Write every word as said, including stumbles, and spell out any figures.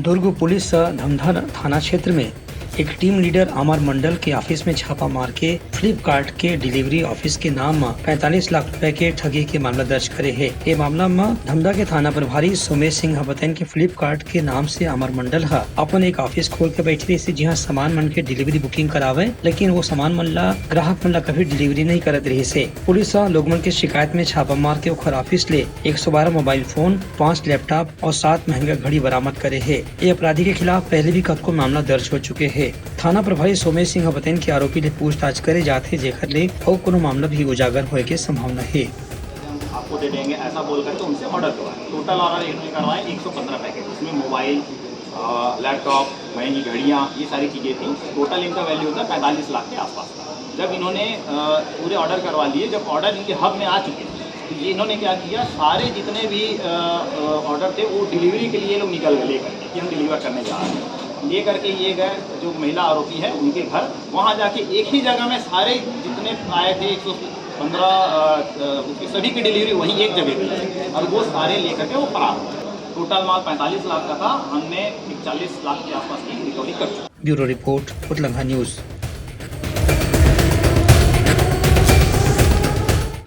Durg police ह धमधा थाना क्षेत्र में एक टीम लीडर अमर मंडल के ऑफिस में छापा मार के Flipkart के डिलीवरी ऑफिस के नाम म पैंतालीस लाख रुपए के ठगी के मामला दर्ज करे हे। ये मामला म धमधा के थाना प्रभारी सोमेश सिंह ह बतैन कि Flipkart के नाम से अमर मंडल ह अपन एक ऑफिस खोल के बैठे रहिस, जिहां सामान मन के डिलीवरी बुकिंग करावे, लेकिन वो सामान मन ला ग्राहक मन ला कभी डिलीवरी नहीं करत रहिस हे। पुलिस ह लोग मन के शिकायत में छापा मार के ओखर ऑफिस ले एक सौ बारह मोबाइल फोन, पांच लैपटॉप और सात महंगा घड़ी बरामद करे हे। ये अपराधी के खिलाफ पहले भी कतको मामला दर्ज हो चुके हे। थाना प्रभारी सोमेश सिंह ह बतैन कि आरोपी ले पूछताछ करे जात हे, जेकर ले अउ कोनो मामला भी उजागर होए के संभावना हे। आपको दे देंगे, ऐसा बोल करके उनसे ऑर्डर करवाए। टोटल ऑर्डर इन्होंने करवाए एक सौ पन्द्रह पैकेट, इसमें मोबाइल, अ, लैपटॉप, महंगी घड़ियाँ, ये सारी चीज़ें थी। टोटल इनका वैल्यू होता है पैंतालीस लाख के आसपास का। जब इन्होंने, अ, पूरे ऑर्डर करवा लिए, जब ऑर्डर इनके हब में आ चुके थे, तो ये इन्होंने क्या किया, सारे जितने भी, अ, अ, ऑर्डर थे, वो डिलीवरी के लिए लोग निकल गए लेकर के कि हम डिलीवर करने जा रहे हैं। ले करके ये गए, जो महिला आरोपी है, उनके घर, वहाँ जाके एक ही जगह में सारे जितने आए थे, एक सौ पन्द्रह, अ, अ, उसकी सभी की डिलीवरी वहीं एक जगह हुई और वो सारे लेकर के वो फरार हो गए। टोटल माल पैंतालीस लाख का था, हमने चालीस लाख के आसपास की रिकवरी कर चुके। Bureau report, Utlangha news.